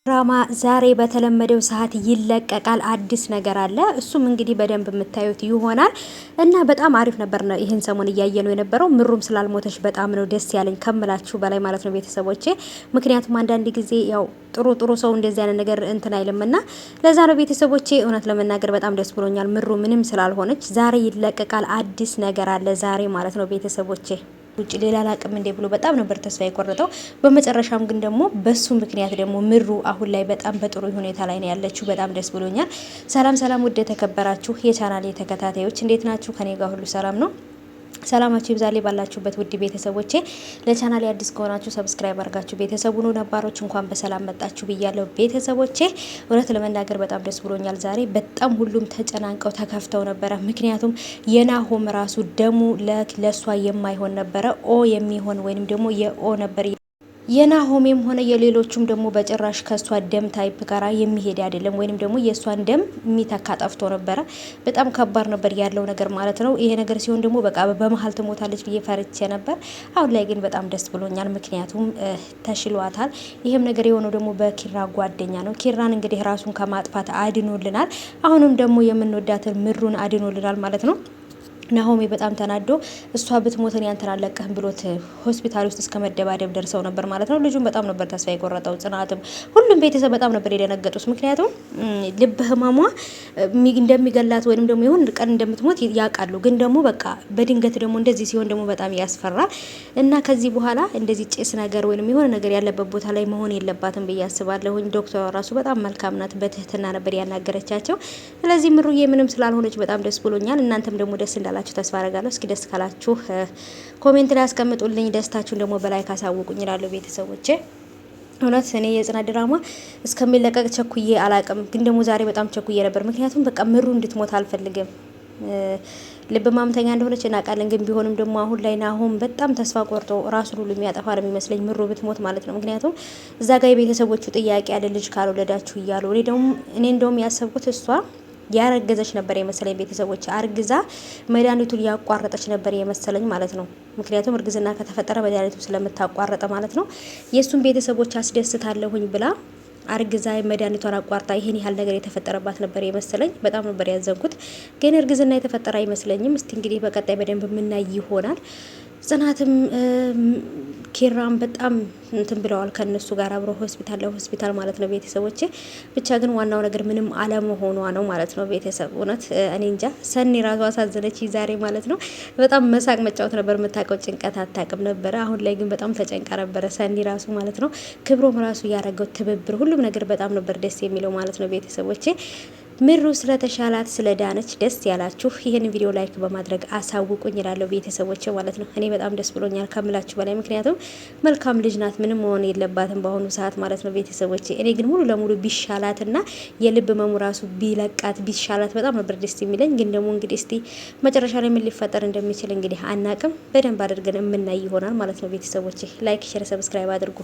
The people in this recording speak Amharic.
ድራማ ዛሬ በተለመደው ሰዓት ይለቀቃል። አዲስ ነገር አለ። እሱም እንግዲህ በደንብ የምታዩት ይሆናል እና በጣም አሪፍ ነበር ነው ይህን ሰሞን እያየ ነው የነበረው። ምሩም ስላልሞተች በጣም ነው ደስ ያለኝ ከምላችሁ በላይ ማለት ነው ቤተሰቦቼ። ምክንያቱም አንዳንድ ጊዜ ያው ጥሩ ጥሩ ሰው እንደዚህ አይነት ነገር እንትን አይልምና ለዛ ነው ቤተሰቦቼ። እውነት ለመናገር በጣም ደስ ብሎኛል ምሩ ምንም ስላልሆነች። ዛሬ ይለቀቃል፣ አዲስ ነገር አለ ዛሬ ማለት ነው ቤተሰቦቼ። ውጭ ሌላ አላቅም እንዴ ብሎ በጣም ነበር ተስፋ የቆረጠው። በመጨረሻም ግን ደግሞ በሱ ምክንያት ደግሞ ምሩ አሁን ላይ በጣም በጥሩ ሁኔታ ላይ ነው ያለችው። በጣም ደስ ብሎኛል። ሰላም ሰላም፣ ውድ የተከበራችሁ የቻናሌ ተከታታዮች እንዴት ናችሁ? ከኔ ጋር ሁሉ ሰላም ነው። ሰላማችሁ ይብዛልኝ ባላችሁበት ውድ ቤተሰቦቼ። ለቻናሌ አዲስ ከሆናችሁ subscribe አድርጋችሁ ቤተሰብ ሁኑ። ነባሮች እንኳን በሰላም መጣችሁ ብያለሁ ቤተሰቦቼ። እውነት ለመናገር በጣም ደስ ብሎኛል ዛሬ። በጣም ሁሉም ተጨናንቀው ተከፍተው ነበረ። ምክንያቱም የናሆም ራሱ ደሙ ለእሷ የማይሆን ነበረ። O የሚሆን ወይንም ደግሞ የ O ነበር የናሆሜም ሆነ የሌሎቹም ደግሞ በጭራሽ ከእሷ ደም type ጋር የሚሄድ አይደለም፣ ወይንም ደግሞ የእሷን ደም የሚተካ ጠፍቶ ነበረ። በጣም ከባድ ነበር ያለው ነገር ማለት ነው። ይሄ ነገር ሲሆን ደግሞ በቃ በመሀል ትሞታለች ብዬ ፈርቼ ነበር። አሁን ላይ ግን በጣም ደስ ብሎኛል፣ ምክንያቱም ተሽሏታል። ይህም ነገር የሆነው ደግሞ በኪራ ጓደኛ ነው። ኪራን እንግዲህ ራሱን ከማጥፋት አድኖልናል። አሁንም ደግሞ የምንወዳትን ምሩን አድኖልናል ማለት ነው። ናሆሜ በጣም ተናዶ እሷ ብትሞትን ያንተን አለቅህም ብሎት ሆስፒታል ውስጥ እስከ መደባደብ ደርሰው ነበር ማለት ነው። ልጁም በጣም ነበር ተስፋ የቆረጠው። ጽናትም፣ ሁሉም ቤተሰብ በጣም ነበር የደነገጡት። ምክንያቱም ልብ ህመሟ እንደሚገላት ወይንም ደግሞ ይሁን ቀን እንደምትሞት ያውቃሉ። ግን ደግሞ በቃ በድንገት ደግሞ እንደዚህ ሲሆን ደግሞ በጣም ያስፈራል እና ከዚህ በኋላ እንደዚህ ጭስ ነገር ወይንም የሆነ ነገር ያለበት ቦታ ላይ መሆን የለባትም ብዬ አስባለሁኝ። ዶክተሯ ራሱ በጣም መልካም ናት። በትህትና ነበር ያናገረቻቸው። ስለዚህ ምሩዬ ምንም ስላልሆነች በጣም ደስ ብሎኛል። እናንተም ደግሞ ደስ እንዳላችሁ ተስፋ አረጋለሁ። እስኪ ደስ ካላችሁ comment ላይ አስቀምጡልኝ፣ ደስታችሁን ደግሞ በ like አሳውቁኝ እላለሁ ቤተሰቦቼ። እውነት እኔ የጽናት ድራማ እስከሚለቀቅ ቸኩዬ አላቅም፣ ግን ደግሞ ዛሬ በጣም ቸኩዬ ነበር። ምክንያቱም በቃ ምሩ እንድትሞት አልፈልግም። ልብ ማምተኛ እንደሆነች እናውቃለን። ግን ቢሆንም ደግሞ አሁን ላይ ናሆም በጣም ተስፋ ቆርጦ ራሱን ሁሉ የሚያጠፋ ነው የሚመስለኝ ምሩ ብትሞት ማለት ነው። ምክንያቱም እዛ ጋር የቤተሰቦቹ ጥያቄ ያለ ልጅ ካልወለዳችሁ እያሉ እኔ እንደውም ያሰብኩት እሷ ያረገዘች ነበር የመሰለኝ። ቤተሰቦች አርግዛ መድኃኒቱን ያቋረጠች ነበር የመሰለኝ ማለት ነው። ምክንያቱም እርግዝና ከተፈጠረ መድኃኒቱ ስለምታቋረጠ ማለት ነው። የእሱን ቤተሰቦች አስደስታለሁኝ ብላ አርግዛ መድኃኒቷን አቋርጣ ይሄን ያህል ነገር የተፈጠረባት ነበር የመሰለኝ። በጣም ነበር ያዘንኩት። ግን እርግዝና የተፈጠረ አይመስለኝም። እስቲ እንግዲህ በቀጣይ በደንብ የምናይ ይሆናል። ጽናትም ኪራም በጣም እንትን ብለዋል ከነሱ ጋር አብረው ሆስፒታል ለሆስፒታል ማለት ነው ቤተሰቦቼ። ብቻ ግን ዋናው ነገር ምንም አለመሆኗ ነው ማለት ነው ቤተሰብ። እውነት እኔ እንጃ ሰኒ ራሱ አሳዘነች ዛሬ ማለት ነው። በጣም መሳቅ መጫወት ነበር የምታውቀው፣ ጭንቀት አታውቅም ነበረ። አሁን ላይ ግን በጣም ተጨንቃ ነበረ ሰኒ ራሱ ማለት ነው። ክብሮም ራሱ ያደረገው ትብብር፣ ሁሉም ነገር በጣም ነበር ደስ የሚለው ማለት ነው ቤተሰቦቼ። ምሩ ስለተሻላት ስለዳነች ደስ ያላችሁ ይህን ቪዲዮ like በማድረግ አሳውቁኝ እላለሁ ቤተሰቦች ማለት ነው። እኔ በጣም ደስ ብሎኛል ከምላችሁ በላይ ምክንያቱም መልካም ልጅ ናት፣ ምንም መሆን የለባትም በአሁኑ ሰዓት ማለት ነው ቤተሰቦች። እኔ ግን ሙሉ ለሙሉ ቢሻላትና የልብ ህመሙ ራሱ ቢለቃት ቢሻላት በጣም ነበር ደስ የሚለኝ። ግን ደግሞ እንግዲህ እስቲ መጨረሻ ላይ ምን ሊፈጠር እንደሚችል እንግዲህ አናቅም። በደንብ አድርገን የምናይ ይሆናል ማለት ነው ቤተሰቦች። Like፣ share፣ subscribe አድርጉ።